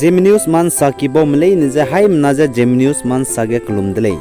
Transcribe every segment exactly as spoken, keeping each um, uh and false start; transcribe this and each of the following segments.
Zeme News ma ’nsa ki baume leine ze haimena ze Zeme News ma ’nsa ge kelum de lei.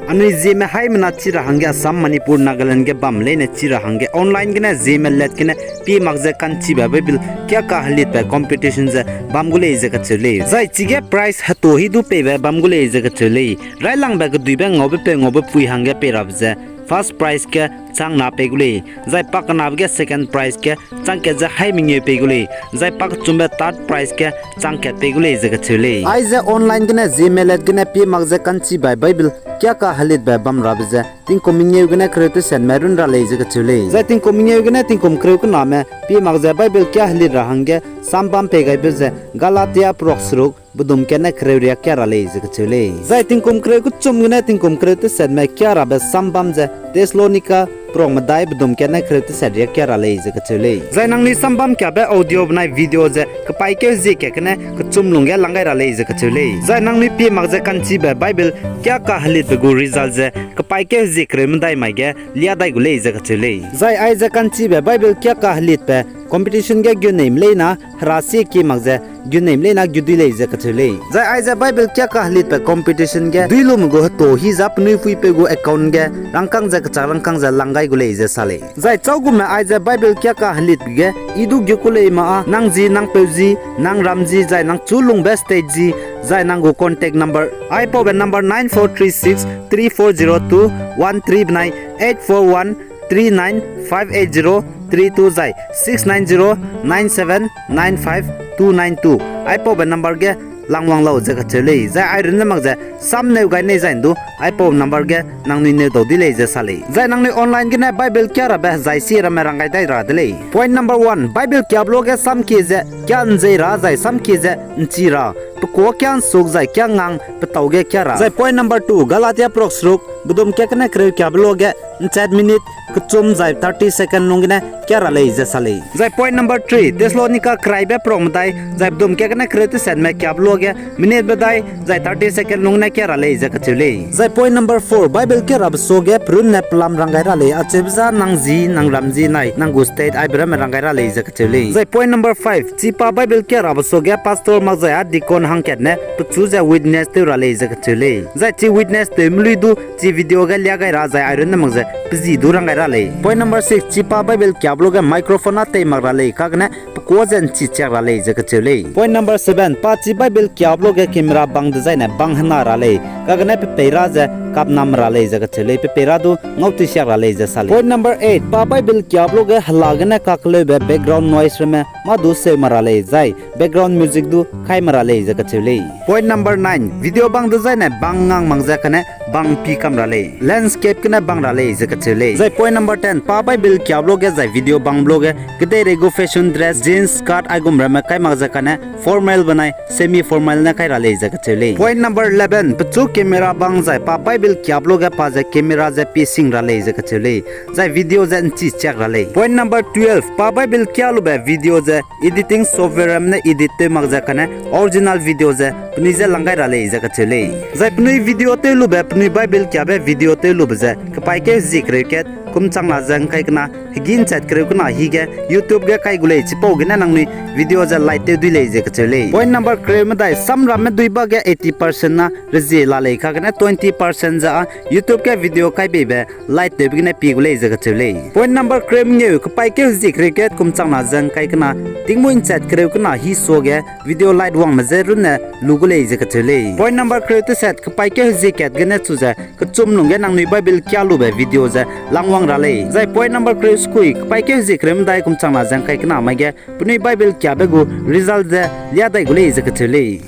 Anui Zeme haimena chi ra hangge Assam, Manipur, Nagaland ge bam leine chi ra hangge online gene Zeme let gene pie mak ze ka'nchibe Bible kia kahelitbe competition ze bam gu lei ze kacheu lei. Zai chige prize hetuahi du peibe bam gu lei ze kacheu lei. Railangbe keduibe ngaube peu ngaube pui hangge pei rabe ze first prize ge chang na pei gu lei. Zai pakenabe ge second prize ge chang kat ze hai mengeu pei gu lei. Zai pakechumbe third prize ge chang kat pei gu lei ze kacheu lei. Aize online gene Zeme let gene pie mak ze ka'nchibe Bible kia kahelitbe bam rabe ze tingkum mengeu gene kereu tesetme run ra lei ze kacheu lei. Zai tingkum mengeu gene tingkum kereu kename pie mak ze Bible kia helit ra hangge sam bam pei gaibe ze Galatia perok seruk bedum kat ne kereu riak kia ra lei ze kacheu lei. Zai tingkum kereu kechum gene tingkum kereu tesetme kia rabe sam bam ze Thessalonica perok medai bedum kat ne kereu teset riak kia ra lei ze kacheu lei. Zai nangnui sam bam kiabe audio benai video ze kepaîkeu hezie kat gene kechum lungge lang gai ra lei ze kacheu lei. Zai nangnui pie mak ze ka'nchibe Bible kia kahelitbe gu result ze kepaîkeu hezie kereu medai mai ge lia dai gu lei ze kacheu lei. Zai aize ka'nchibe Bible kia kahelitbe competition ge gu neime leina hera sie kie mak ze gu neime leina gu dui lei ze kacheu lei. Zai aize Bible kia kahelitbe competition ge dui lume gu hetuahi za penui puipeu gu account ge rangkâng ze kechak rangkâng ze lang gai gu lei ze sa lei. Zai châugume aize Bible kia kahelitbe ge i du gu ku lei ma â nang zi, nang peu zi, nang ram zi, zai nang chu lungbe state zi, zai nang gu contact number, aipaube number nine four three six three four zero two one three benai eight four one three nine five eight zero three two zai six nine zero nine seven nine five two nine two. Aipaube number ge langwang lau ze kacheu lei. Zai ai runne mak ze sam neu gai nei zai ’ndu aipau number ge nangnui neu dau di lei ze sa lei. Zai nangnui online gene Bible kia rabe hezai sie ramme rang gai dai ra de lei. Point number one, Bible kiabe luage sam kie ze kia ’nzei ra zai sam kie ze ’nchi ra, pekuâ kia ’nsuk zai kia ngang petau ge kia ra. Zai point number two, Galatia perok seruk bedum kat gene kereu kiabe luage ’nchat minute kechum zai thirty second lung gene kia ra lei ze sa lei. Zai point number three, Thessalonica keraibe perok medai zai bedum kat gene kereu tesetme kiabe luage minute medai zai thirty second lung gene kia ra lei ze kacheu lei. Zai point number four, Bible kia rabe suage perunne pelam rang gai ra lei, acheube za nang zi, nang ram zi nai nang gu state aibe ramme rang gai ra lei ze kacheu lei. Zai point number five, chipa Bible kia rabe suage pastor mak zai â deacon hangkat ne pechu ze witness tew ra lei ze kacheu lei. Zai chi witness tewme lui du chi video ge lia gai ra zai ai runne mak ze pe zi du rang gai ra lei. Point number six, chipa Bible kiabe luage microphone â tei mak ra lei, kagene pekuâ ze ’nchi chiak ra lei ze kacheu lei. Point number seven, pa chi Bible kiabe luage camera bang dezaine bang hena ra lei, kagene pe pei ra ze kapnam ra lei ze kacheu lei, pe pei ra du ngau tui siak ra lei ze sa lei. Point number eight, pa Bible kiabe luage hela gene kakeleube background noise ramme mâ du seu mak ra lei, zai background music du kai mak ra lei ze kacheu lei. Point number nine, video bang dezaine bang ngang mak ze kane bang pi kam ra lei, landscape gene bang ra lei ze kacheu lei. Zai point number ten, pa Bible kiabe luage zai video bangbe luage kedeirei gu fashion dress, jeans, skirt aigum ramme kai mak ze kane formal benai semi formal ne kai ra lei ze kacheu lei. Point number eleven, pechu camera bang zai pa Bible kiabe luage pa ze camera ze pie sing ra lei ze kacheu lei, zai video ze ’nchi chiak ra lei. Point number twelve, pa Bible kia lube video ze editing software ramme ne edit tew mak ze kane original video ze penui je lang gai ra lei ze kacheu lei. Zai penui video tew lube, penui Bible kiabe video tew lube ze kepaîkeu hezie kereu kat kum changna ze ’ngkai kena hegî ’nchat kereu kena hi ge YouTube ge kai gu lei, chipau gene nangnui video ze like tew dui lei ze kacheu lei. Point number kereu medai, samramme dui ba ge eighty percent na rezie la lei, kagene twenty percent ze â YouTube ge video kai beibe like tewbe gene pie gu lei ze kacheu lei. Point number kereu mengeu, kepaîkeu hezie kereu kat kum changna ze ’ngkai kena tingmuî ’nchat kereu kena hi suage video like wangme je runne lu gu lei ze kacheu lei. Point number kereu teset, kepaîkeu hezie kat gene chu ze kechum lungge nangnui Bible kia lube video ze langwang ra lei. Zai point number kereu sekui, kepaîkeu hezie kereu medai kum changna ze ’ngkai kena mai ge penui Bible kiabe gu result ze lia dai gu lei ze kacheu lei.